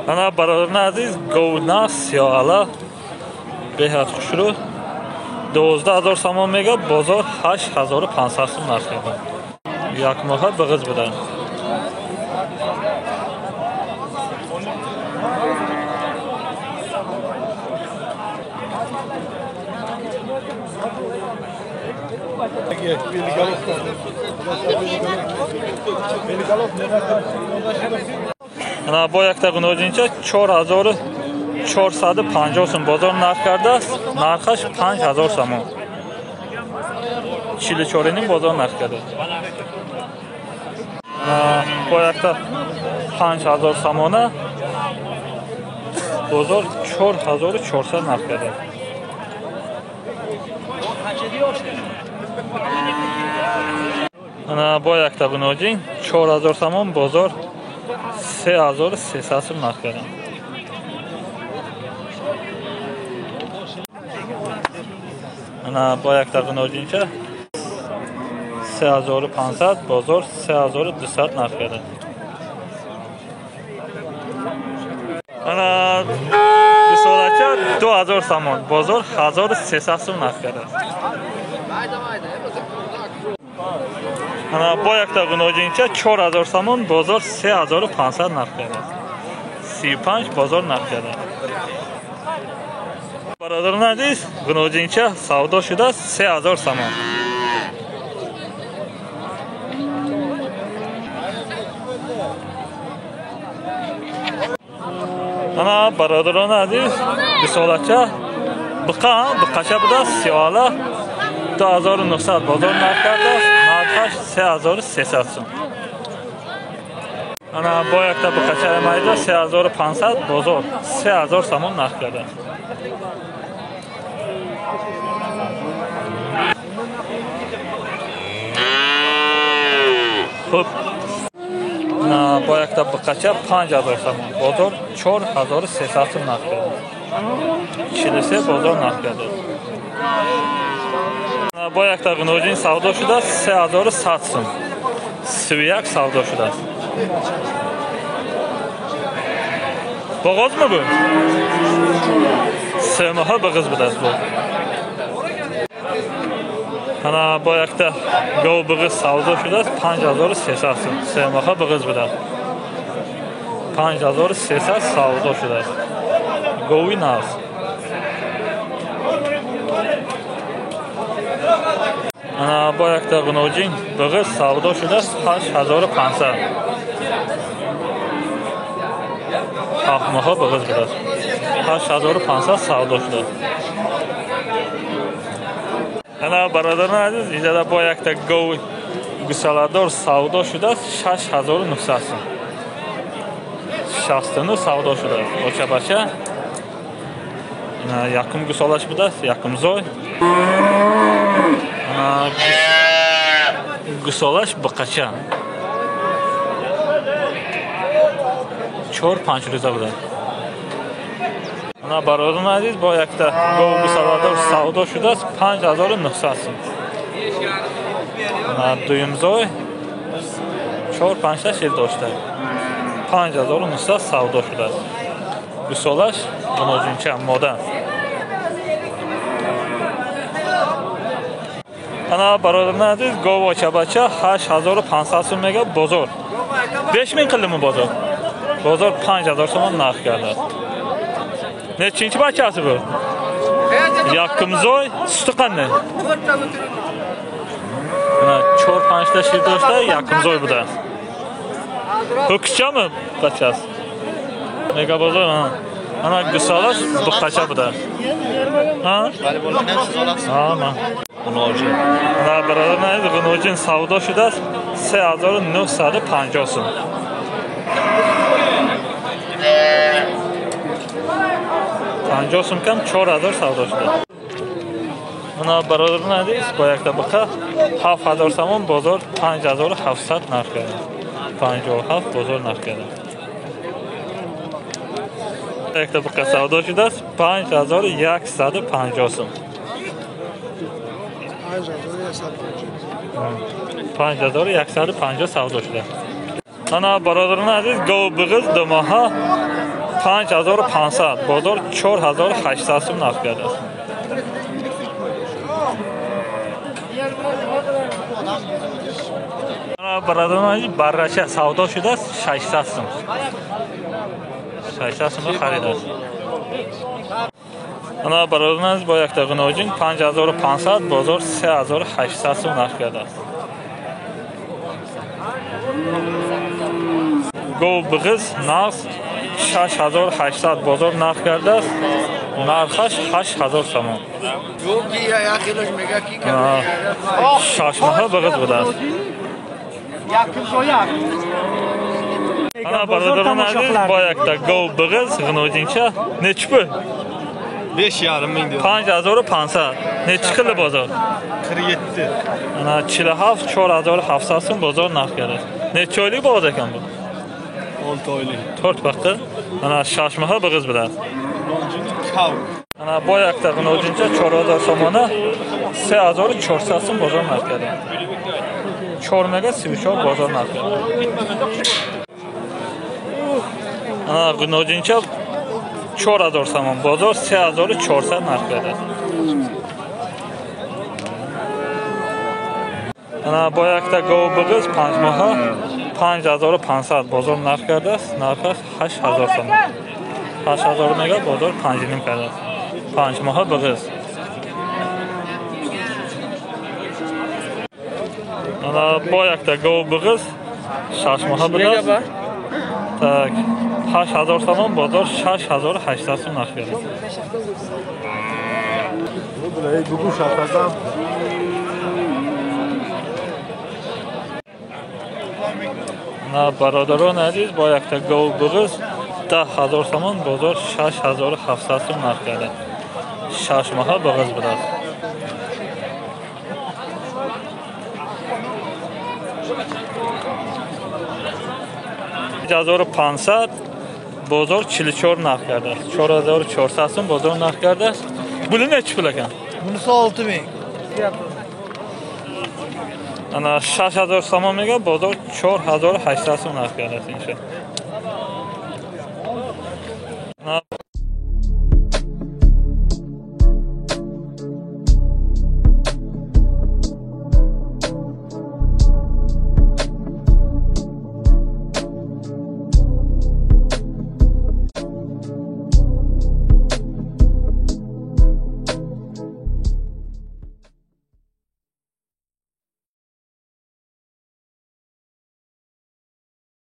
Ана бародарони азиз, говна сиёҳала беҳад хушрӯ 12 000 сомон мега, бозор 8500 сом нарх карда. Як моҳа биғиз буда. Ана бо якта гуноҷинча 4450 сом бозор нарх кардааст, нархаш 5000 сомон. 44,5 бозор нарх кардааст. Бо якта 5000 сомона, бозор 4400 нарх кардааст. Ана бо якта гуноҷин 4000 сомон, бозор 3300 сом нарх кардааст. Ана бо якта гуноҷинча 3500, бозор 3200 нарх кардааст. Ана дусолача 2000 сомон, бозор 1300 сом нарх кардааст. Ана бо якта гуноҷинча 4000 сомон, бозор 3500 нарх кардааст. 35 бозор нарх кардааст. Бародарони азиз, гуноҷинча савдо шудааст 3000 сомон. Ана бародарони азиз, дусолача биқа биқача будааст, сиёҳала 2900 бозор нарх кардааст, нархаш 3300 сом. Ана бо якта биқачаи майда 3500, бозор 3000 сомон нарх кардааст. Хуб, бо якта биқача 5000 сомон, бозор 4300 сом нарх кардааст. 43 бозор нарх кардааст. Бо якта гуноҷин савдо шудааст 3100 сом. 31 савдо шудааст. Боғозму бу? Се моҳа биғиз будааст бу. Ана бо якта гов биғиз савдо шудааст 5300 сом. Се моҳа биғиз будааст. 5300 савдо шудааст. Гови нав. Ана бо якта гуноҷин биғиз савдо шудааст 8500. Ҳафт моҳа биғиз будааст. 8500 савдо шудааст. Ана бародарони азиз, инҷода бо якта гов гусаладор савдо шудааст 6900 сом. 69 савдо шудааст. Очабача якум гусолаш будааст, якум зой. Гусолаш биқача 4-5 рӯза будааст. Ана бародарони азиз, бо якта гов гусаладор савдо шудааст 5900 сом. Ана дуюм зой 4-5 та шир дошта. 5900 савдо шудааст. Гусолаш гуноҷинча мода. Ана бародарони азиз, гов очабача 8500 сом мега, бозор 5000 қилдimi бозор? Бозор 5000 сомон нарх кардааст. Nechinchi bachasi bu? Yakimzoy suti qanday? Mana 4-5 ta shir doshta yakimzoy budааст. Ho'kizchami bachasi? Mega bozor ha. Ana gusalash biqacha budааст. Ha? Ha, man. G'unojin. Ana бародарони азиз, г'унojin savdo шудааст 3950 сом. 50 сом кам 4000 савдо шудааст. Ана бародарони азиз, бо якта биқа 7000 сомон, бозор 5700 нарх кардааст. 57 бозор нарх кардааст. Якта биқа савдо шудааст 5150 сом. 5150 савдо шудааст. Ана бародарони азиз, гов биғиз ду моҳа 5500 бозор 4800 сум нарх кардааст. Бародарон баррача савдо шудааст 600 сум. 600 сум харидааст. Ана бародарон бо якта ғиноҷин 5500 бозор 3800 сум нарх кардааст. Гов биғиз нағз 6800 бозор нарх кардааст. Нархаш 8000 сомон. 6 моҳа биғиз будааст. Ана бародарон азиз бо якта гов биғиз ғиноҷинча nechi pul? 5,5 ming diyor. 5500. Nechi qildi bozor? 47. Ana 47 4700 сум bozor narx kardaaст. Nechi oylik bo'g'iz ekan bu? 6 oylik. 4 vaqti. Ana 6 moha biғиз будааст. Ана бо якта ғиноҷинча 4000 сомона 3400 сум бозор нарх кардааст. 4 мега 34 бозор нарх кардааст. Ана ғиноҷинча 4000 сомон бозор 3400 нарх кардааст. Ана бо якта гов биғиз 5 моҳа 5500 бозор нарх кардааст. Нархаш 8000 сомон. 8000 мега бозор 5,5 кардааст. 5 моҳа биғиз. Ана бо якта гов биғиз 6 моҳа будааст. Так 8000 сомон бозор 6800 сум нарх кардааст. На бародарон азиз бо якта гов биғиз 10000 сомон бозор 6700 сум нарх кардааст. 6 моҳа биғиз будааст. 5500 бозор 44 нарх кардааст. 4400 сум бозор нарх кардааст. Були nechi pul ekan? Bunisi 6000. Ана 6000 сомон мега бозор 4800 сум нарх кардааст инша.